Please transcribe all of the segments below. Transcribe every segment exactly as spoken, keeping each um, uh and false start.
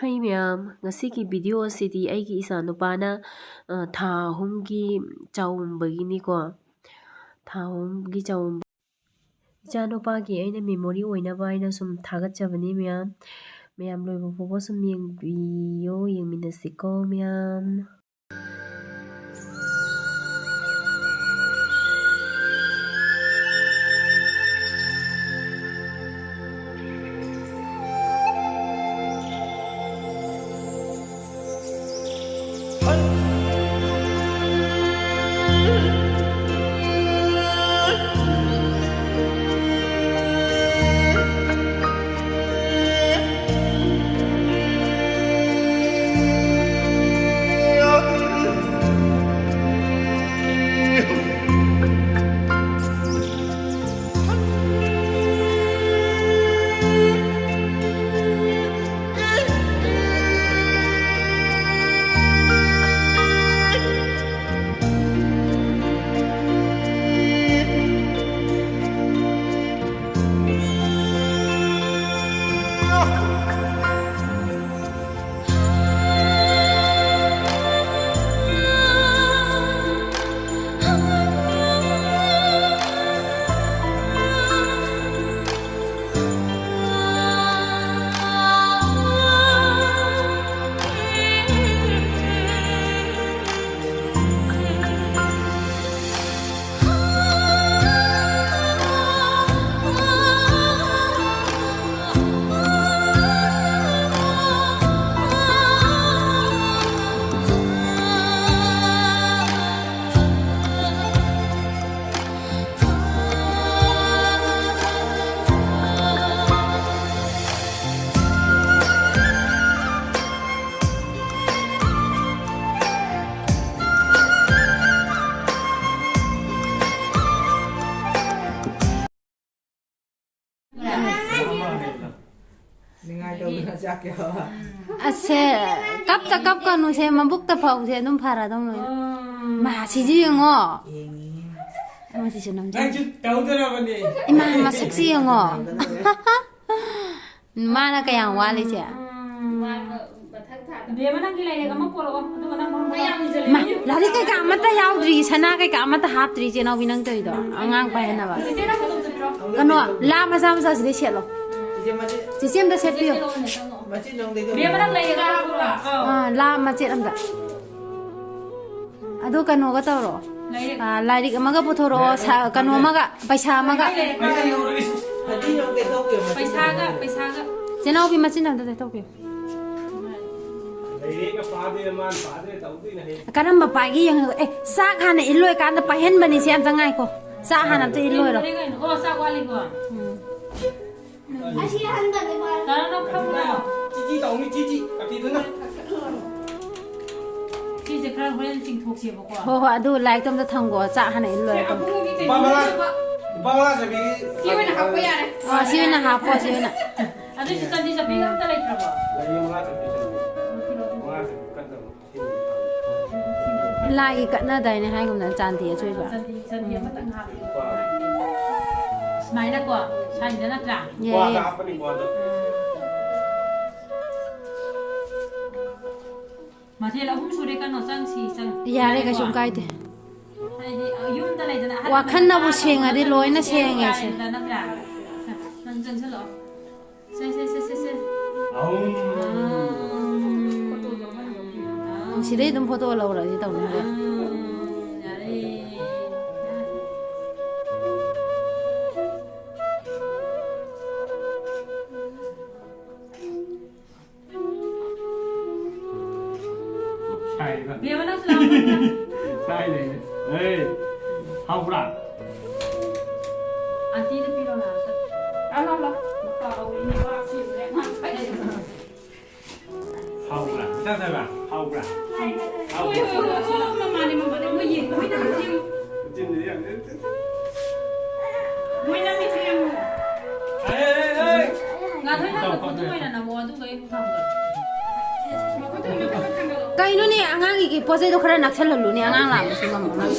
ꯍꯩ ꯃꯌꯥꯝ, ꯉꯁꯤꯒꯤ ꯚꯤꯗꯤꯑꯣ ꯑꯁꯤꯗꯤ ꯑꯩꯒꯤ ꯏꯆꯥꯅꯨꯄꯥꯅ, ꯑ, ꯊꯥ ꯑꯍꯨꯝꯒꯤ ꯆꯥꯎꯝꯕꯒꯤꯅꯤꯀꯣ꯫ ꯊꯥ ꯑꯍꯨꯝꯒꯤ ꯆꯥꯎꯝꯕ꯫ ꯏꯆꯥꯅꯨꯄꯥꯒꯤ ꯑꯩꯅ ꯃꯦꯃꯣꯔꯤ ꯑꯣꯏꯅꯕ ꯍꯥꯏꯅ ꯁꯨꯝ ꯊꯥꯒꯠꯆꯕꯅꯤ ꯃꯌꯥꯝ꯫ ꯃꯌꯥꯝ ꯂꯣꯏꯕ ꯐꯥꯎꯕ ꯁꯨꯝ ꯌꯦꯡꯕꯤꯌꯣ, ꯌꯦꯡꯃꯤꯟꯅꯁꯤꯀꯣ ꯃꯌꯥꯝ꯫ ꯅꯤꯡꯉꯥꯏ ꯇꯧꯗꯅ ꯆꯥꯛ ꯀꯌꯥ? ꯑꯁꯦ, ꯀꯞꯇ ꯀꯞꯀꯅꯨꯁꯦ, ꯃꯕꯨꯛꯇ ꯐꯧꯁꯦ, ꯑꯗꯨꯝ ꯐꯔꯗꯧꯅꯦ꯫ ꯃꯥ, ꯁꯤꯁꯨ ꯌꯦꯡꯉꯣ꯫ ꯌꯦꯡꯉꯤ꯫ ꯑꯃꯁꯤꯁꯨ ꯅꯝꯖꯟ-, ꯅꯪꯁꯨ ꯇꯧꯗꯣꯔꯕꯅꯦ꯫ ꯏꯃꯥ, ꯃꯁꯛꯁꯤ ꯌꯦꯡꯉꯣ꯫ ꯃꯥꯅ ꯀꯌꯥꯝ ꯋꯥꯠꯂꯤꯁꯦ? ꯕꯦꯝꯃ, ꯅꯪꯒꯤ ꯂꯥꯏꯔꯤꯛ ꯑꯃ ꯄꯣꯔꯛꯑꯣ, ꯑꯗꯨꯒ ꯅꯪ ꯃꯔꯨꯝ ꯃꯔꯥꯡ ꯏꯖꯔꯦ꯫ ꯃꯥ, ꯂꯥꯏꯔꯤꯛ ꯀꯩꯀꯥ ꯑꯃꯠꯇ ꯌꯥꯎꯗ꯭ꯔꯤ, ꯁꯅꯥ ꯀꯩꯀꯥ ꯑꯃꯠꯇ ꯍꯥꯞꯇ꯭ꯔꯤ, ꯏꯆꯦ ꯅꯥꯎꯕꯤ, ꯅꯪ ꯇꯧꯔꯤꯗꯣ ꯑꯉꯥꯡ ꯄꯥꯏꯍꯟꯅꯕ꯫ ꯆꯤꯆꯦ, ꯅꯪ ꯐꯣꯇꯣ ꯆꯠꯄ꯭ꯔꯣ? ꯀꯩꯅꯣ, ꯂꯥ ꯃꯆꯥ ꯃꯆꯥꯁꯤꯗꯩ ꯁꯦꯠꯂꯣ꯫ ꯆꯤꯆꯦ, ꯃꯆꯤꯟ, ꯆꯤꯆꯦ ꯑꯝꯇ ꯁꯦꯠꯄꯤꯌꯨ꯫ ꯃꯆꯤꯟ ꯅꯪꯗꯩ ꯇꯧ꯫ ꯕꯦꯝꯃ, ꯅꯪ ꯂꯩꯔꯒ ꯍꯥꯞꯄ꯭ꯔꯣ? ꯑꯥ, ꯂꯥ ꯃꯆꯦꯠ ꯑꯝꯇ꯫ ꯑꯗꯣ ꯀꯩꯅꯣꯒ ꯇꯧꯔꯣ꯫ ꯂꯥꯏꯔꯤꯛ꯫ ꯑꯥ, ꯂꯥꯏꯔꯤꯛ ꯑꯃꯒ ꯄꯨꯊꯣꯔꯛꯑꯣ, ꯁꯥ-, ꯀꯩꯅꯣ ꯑꯃꯒ, ꯄꯩꯁꯥ ꯑꯃꯒ꯫ ꯂꯩꯔꯦ, ꯂꯩꯔꯦ꯫ ꯃꯆꯤꯟ ꯅꯪꯗꯩ ꯇꯧ꯫ ꯄꯩꯁꯥꯒ, ꯄꯩꯁꯥꯒ꯫ ꯆꯦ ꯅꯥꯎꯕꯤ, ꯃꯆꯤꯟ ꯑꯝꯇ ꯇꯩꯊꯣꯛꯄꯤꯌꯨ꯫ ꯂꯥꯏꯔꯤꯛꯀ ꯄꯥꯗꯦ, ꯃꯥꯅ ꯄꯥꯗꯦ ꯇꯧꯗꯣꯏꯅꯦ ꯍꯌꯦꯡ꯫ ꯀꯔꯝꯕ ꯄꯥꯏꯒꯦ ꯌꯦꯡꯉꯒ꯫ ꯑꯦ, ꯆꯥꯛ ꯍꯥꯟꯅ ꯏꯜ ꯂꯣꯏꯀꯥꯟꯗ ꯄꯥꯏꯍꯟꯕꯅꯤ꯫ ꯁꯦ, ꯑꯝꯇ ꯉꯥꯏꯈꯣ꯫ ꯆꯥꯛ ꯍꯥꯟꯅ ꯑꯝꯇ ꯏꯜ ꯂꯣꯏꯔꯣ꯫ ꯀꯩꯅꯣ? ꯑꯣ, ꯆꯥꯛ ꯋꯥꯠꯂꯤꯀꯣ꯫ ꯎꯝ꯫ ꯑꯁꯤ ꯍꯟꯗꯛ ꯏꯃꯥ ꯇꯥꯔꯣ, ꯅꯪ ꯈꯪꯕ꯭ꯔꯣ? ꯆꯤꯆꯤ ꯇꯧꯅꯤ, ꯆꯤꯆꯤ꯫ ꯀꯥꯇꯤꯗꯨꯅ꯫ ꯁꯤꯁꯦ ꯈꯔ ꯍꯣꯔꯦꯟ ꯆꯤꯡꯊꯣꯛꯁꯦꯕꯀꯣ꯫ ꯍꯣꯏ, ꯍꯣꯏ, ꯑꯗꯨ ꯂꯥꯏꯔꯤꯛꯇꯣ ꯑꯝꯇ ꯊꯝꯈꯣ, ꯆꯥꯛ ꯍꯥꯟꯅ ꯏꯜ ꯂꯣꯏꯔꯦ꯫ ꯂꯨꯄꯥ ꯃꯉꯥ, ꯂꯨꯄꯥ ꯃꯉꯥ ꯆꯠꯄꯤꯒꯤ ꯁꯤ ꯑꯣꯏꯅ ꯍꯥꯞꯄ ꯌꯥꯔꯦ꯫ ꯑꯣ, ꯁꯤ ꯑꯣꯏꯅ ꯍꯥꯞꯄꯣ, ꯁꯤ ꯑꯣꯏꯅ꯫ ꯑꯗꯨꯏꯁꯨ ꯆꯟꯗꯤ ꯆꯠꯄꯤꯒ ꯑꯝꯇ ꯂꯩꯇ꯭ꯔꯕꯣ? ꯂꯩꯌꯦ, ꯃꯉꯥ ꯆꯠꯄꯤ ꯆꯠꯄꯤ꯫ ꯃꯉꯥ ꯆꯠꯄꯤ ꯀꯠꯅꯕ꯫ ꯂꯥꯏꯒꯤ ꯀꯠꯅꯗꯥꯏꯅꯦ ꯍꯥꯏꯒꯨꯝꯗꯅ, ꯆꯥꯟꯗꯤ ꯑꯆꯣꯏꯕ꯫ ꯆꯟꯗꯤ, ꯆꯟꯗꯤ ꯑꯃꯇꯪ ꯍꯥꯞꯄꯤꯌꯣ꯫ ꯁꯨꯃꯥꯏꯅꯀꯣ, ꯁ꯭ꯋꯥꯏꯁꯤꯗ ꯅꯠꯇ꯭ꯔꯥ? ꯌꯥꯏꯌꯦ꯫ ꯃꯊꯦꯜ ꯑꯍꯨꯝ ꯁꯨꯔꯦ, ꯀꯩꯅꯣ, ꯆꯪꯁꯤ, ꯆꯪ-, ꯌꯥꯔꯦ, ꯌꯥꯔꯦꯀꯣ? ꯀꯩꯁꯨꯝ ꯀꯥꯏꯗꯦ꯫ ꯍꯥꯏꯗꯤ, ꯑ, ꯌꯨꯝꯗ ꯂꯩꯗꯅ ꯑꯍꯜ ꯋꯥꯈꯜꯅꯕꯨ ꯂꯃꯟꯅ ꯁꯦꯡꯉꯗꯤ ꯂꯣꯏꯅ ꯁꯦꯡꯉꯦ ꯁꯦ꯫ ꯌꯥꯔꯦꯗꯅ, ꯅꯠꯇ꯭ꯔꯥ? ꯅꯪ ꯆꯪꯁꯤꯜꯂꯛꯑꯣ꯫ ꯁꯦ, ꯁꯦ, ꯁꯦ, ꯁꯦ, ꯁꯦ꯫ ꯑꯍꯨꯝ꯫ ꯑꯥ꯫ ꯁꯤꯗꯩ ꯑꯗꯨꯝ ꯐꯣꯇꯣ ꯂꯧꯔꯁꯤ ꯇꯧꯅꯤꯡꯕ꯫ ꯑꯥ, ꯌꯥꯔꯦ꯫ ꯁꯥꯏꯕ꯫ ꯕꯦꯝꯃ, ꯅꯪꯁꯨ ꯂꯥꯛꯑꯣ꯫ ꯁꯥꯏ ꯂꯩꯅꯦ꯫ ꯑꯦ, ꯍꯥꯎꯕ꯭ꯔꯥ? ꯑꯟꯇꯤꯗ ꯄꯤꯔꯣ, ꯉꯥꯏꯍꯥꯛꯇ꯫ ꯂꯥꯛꯑꯣ, ꯂꯥꯛꯑꯣ, ꯂꯥꯛꯑꯣ꯫ ꯀꯥꯎꯔꯤꯅꯦ, ꯋꯥ ꯁꯤꯕꯅꯦ, ꯉꯥꯡ ꯐꯩ꯫ ꯍꯥꯎꯕ꯭ꯔꯥ? ꯏꯆꯥ ꯁꯥꯏꯕ, ꯍꯥꯎꯕ꯭ꯔꯥ? ꯍꯣꯏ, ꯍꯣꯏ, ꯍꯣꯏ, ꯍꯣꯏ, ꯃꯃꯥꯅꯦ, ꯃꯃꯥꯅꯦ, ꯃꯣꯏ ꯌꯦꯡꯉꯨ, ꯃꯣꯏ ꯅꯪ ꯌꯦꯡꯉꯨ꯫ ꯃꯆꯤꯟꯗꯤ ꯌꯥꯝ ꯃꯣꯏ ꯅꯪꯒꯤꯁꯨ ꯌꯦꯡꯉꯨ꯫ ꯍꯦ, ꯍꯦ, ꯍꯦ꯫ ꯉꯥꯊꯣꯏ, ꯅꯪ ꯃꯈꯨꯠꯇꯣ ꯑꯣꯏꯅ ꯅꯝꯃꯣ, ꯑꯗꯨꯒ ꯑꯩ ꯑꯃꯨꯛ ꯊꯝꯒꯦ꯫ ꯀꯩꯅꯣꯅꯦ, ꯑꯉꯥꯡꯒꯤ ꯄꯣꯠ ꯆꯩꯗꯣ ꯈꯔ ꯅꯛꯁꯜꯍꯜꯂꯨꯅꯦ, ꯑꯉꯥꯡ ꯂꯥꯛꯄꯁꯨ ꯉꯝꯃꯣꯏ꯫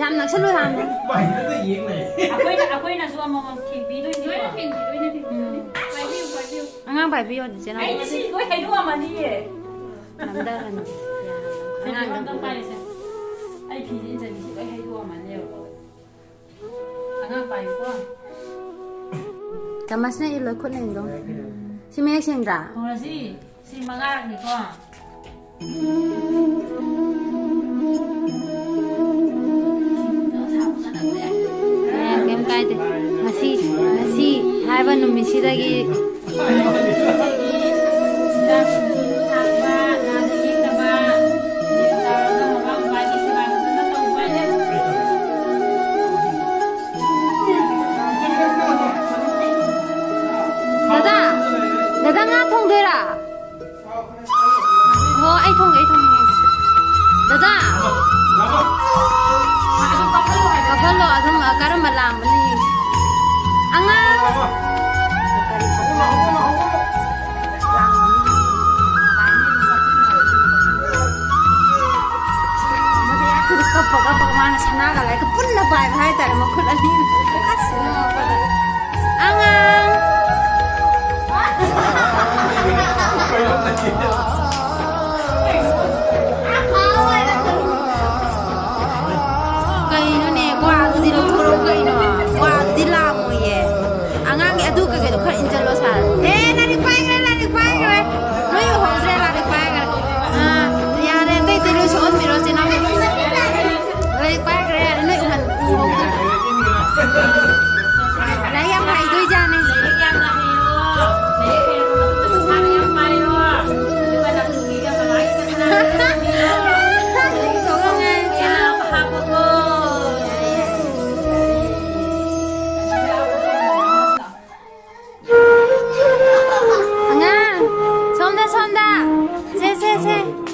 ꯌꯥꯝ ꯅꯛꯁꯜꯂꯨ ꯍꯥꯏꯕꯅꯦ꯫ ꯃꯥꯏꯗꯨꯗ ꯌꯦꯡ ꯂꯩ꯫ ꯑꯩꯈꯣꯏꯅ, ꯑꯩꯈꯣꯏꯅꯁꯨ ꯑꯃꯃꯝ ꯊꯦꯡꯕꯤꯗꯣꯏꯅꯤꯀꯣ꯫ ꯂꯣꯏꯅ ꯊꯦꯡꯕꯤꯗꯣꯏꯅꯦ, ꯊꯦꯡꯕꯤꯗꯣꯏꯅꯦ꯫ ꯎꯝ꯫ ꯄꯥꯏꯕꯤꯌꯨ, ꯄꯥꯏꯕꯤꯌꯨ꯫ ꯑꯉꯥꯡ ꯄꯥꯏꯕꯤꯌꯣ, ꯆꯤꯆꯦ ꯅꯥꯎꯕꯤ꯫ ꯑꯩꯗꯤ ꯁꯤ ꯂꯣꯏ ꯍꯩꯗꯣꯛꯑꯝꯃꯅꯤꯌꯦ꯫ ꯅꯝꯊꯍꯟꯒꯦ꯫ ꯑꯩ ꯐꯤꯁꯦ ꯏꯟꯖꯟꯕꯤꯁꯤ ꯂꯣꯏ ꯍꯩꯗꯣꯛꯑꯝꯃꯅꯦꯕ꯫ ꯑꯉꯥꯡ ꯄꯥꯏꯌꯨꯀꯣ꯫ ꯆꯥꯃꯁꯅ ꯏꯜꯂꯣ, ꯈꯨꯠꯅ ꯏꯜꯂꯣ꯫ ꯁꯤ ꯃꯌꯦꯛ ꯁꯦꯡꯗ꯭ꯔꯥ? ꯍꯧꯔꯁꯤ꯫ ꯁꯤ ꯃꯉꯥꯔꯛꯅꯤꯀꯣ꯫ ꯑꯦ, ꯀꯩꯝ ꯀꯥꯏꯗꯦ꯫ ꯉꯁꯤ, ꯉꯁꯤ ꯍꯥꯏꯕ ꯅꯨꯃꯤꯠꯁꯤꯗꯒꯤ ꯗꯗꯥ, ꯗꯗꯥ, ꯉꯥ ꯊꯣꯡꯗꯣꯏꯔꯥ? ꯍꯣ, ꯑꯩ ꯊꯣꯡꯒꯦ, ꯑꯩ ꯊꯣꯡꯒꯦ꯫ ꯗꯗꯥ! ꯀꯞꯍꯜꯂꯣ, ꯑꯗꯨꯝ, ꯑ, ꯀꯔꯝꯕ ꯂꯥꯝꯕꯅꯣ ꯌꯦꯡꯒꯦ꯫ ꯑꯉꯥꯡ! ꯀꯞꯄ ꯀꯞꯄꯒ ꯃꯥꯅ ꯁꯅꯥꯒ ꯂꯥꯏꯔꯤꯛꯀ ꯄꯨꯟꯅ ꯄꯥꯏꯕ ꯍꯥꯏꯇꯥꯔꯦ, ꯃꯈꯨꯠ ꯑꯅꯤꯅ꯫ ꯑꯁ, ꯅꯣꯛꯄꯗ꯫ ꯑꯉꯥꯡ! ꯀꯩꯅꯣꯅꯦ, ꯀ꯭ꯋꯥꯗꯨꯗꯤ ꯂꯧꯊꯣꯔꯛꯎ ꯀꯩꯅꯣ꯫ ꯀ꯭ꯋꯥꯗꯨꯗꯤ ꯂꯥꯝꯃꯣꯏꯌꯦ꯫ ꯑꯉꯥꯡꯒꯤ ꯑꯗꯨ ꯀꯩꯀꯩꯗꯣ ꯈꯔ ꯏꯟꯖꯜꯂꯣ ꯁꯥꯔ꯫ ꯑꯦ, ꯂꯥꯏꯔꯤꯛ ꯄꯥꯏꯈ꯭ꯔꯦ, ꯂꯥꯏꯔꯤꯛ ꯄꯥꯏꯈ꯭ꯔꯦ꯫ ꯅꯣꯏ ꯎꯍꯧꯗ꯭ꯔꯦ, ꯂꯥꯏꯔꯤꯛ ꯄꯥꯏꯈ꯭ꯔꯦ꯫ ꯑꯥ, ꯌꯥꯔꯦ, ꯑꯇꯩ ꯑꯇꯩ ꯂꯣꯏ ꯁꯣꯛꯍꯟꯕꯤꯔꯣ, ꯆꯦ ꯅꯥꯎꯕꯤ꯫ ꯂꯥꯏꯔꯤꯛ ꯄꯥꯏꯈ꯭ꯔꯦ, ꯌꯥꯔꯦ, ꯅꯣꯏ ꯎꯍꯟ-, ꯎꯍꯧꯗ꯭ꯔꯦ꯫ ꯂꯥꯏꯔꯤꯛ ꯌꯥꯝ ꯍꯩꯗꯣꯏꯖꯥꯠꯅꯤ꯫ ꯂꯥꯏꯔꯤꯛ ꯌꯥꯝꯅ ꯍꯩꯔꯣ꯫ ꯂꯥꯏꯔꯤꯛ ꯍꯩꯔꯕ ꯃꯇꯨꯡꯗ ꯄꯩꯁꯥ ꯃꯌꯥꯝ ꯄꯥꯏꯔꯣ꯫ ꯑꯗꯨꯒ ꯅꯥꯇꯣꯝꯕꯤꯒ ꯃꯃꯥꯒꯤ ꯆꯠꯅꯕ ꯇꯧꯕꯤꯔꯣ꯫ ꯂꯥꯏꯔꯤꯛ ꯇꯧꯕ ꯉꯥꯏ꯫ ꯄꯩꯁꯥ ꯍꯥꯞꯄꯕꯣ? ꯑꯉꯥꯡ, ꯁꯣꯝꯗ, ꯁꯣꯝꯗ꯫ ꯁꯦ, ꯁꯦ, ꯁꯦ꯫